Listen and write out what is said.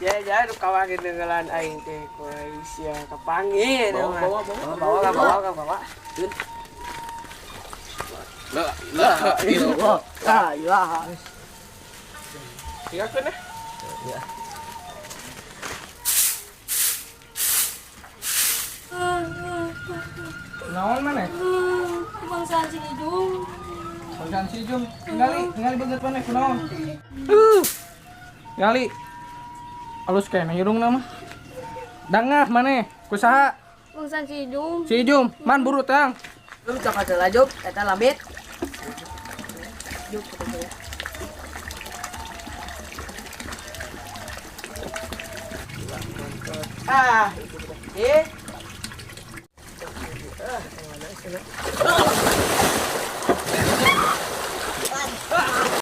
Ya, nu kawagin dengelan aing teh ku sia kapanggih. Bawa, bawa, bawa. Bawa, bawa, bawa, bawa. La ilaha illallah. La ilaha. Tinggalkeun ah. Ya. Naon maneh? Bangsaan si Ijung. Bangsaan si Ijung. Tingali, tingali beungeut maneh kunaon? Tingali. Alus keneh irungna mah. Dangah maneh, ku saha? Bangsaan si Ijung. Si Ijum, man buru tang. Lu cokot heula Jup, eta lambit. Jup, cokot heula. Ah, itu udah. Eh. Ah, mana sih?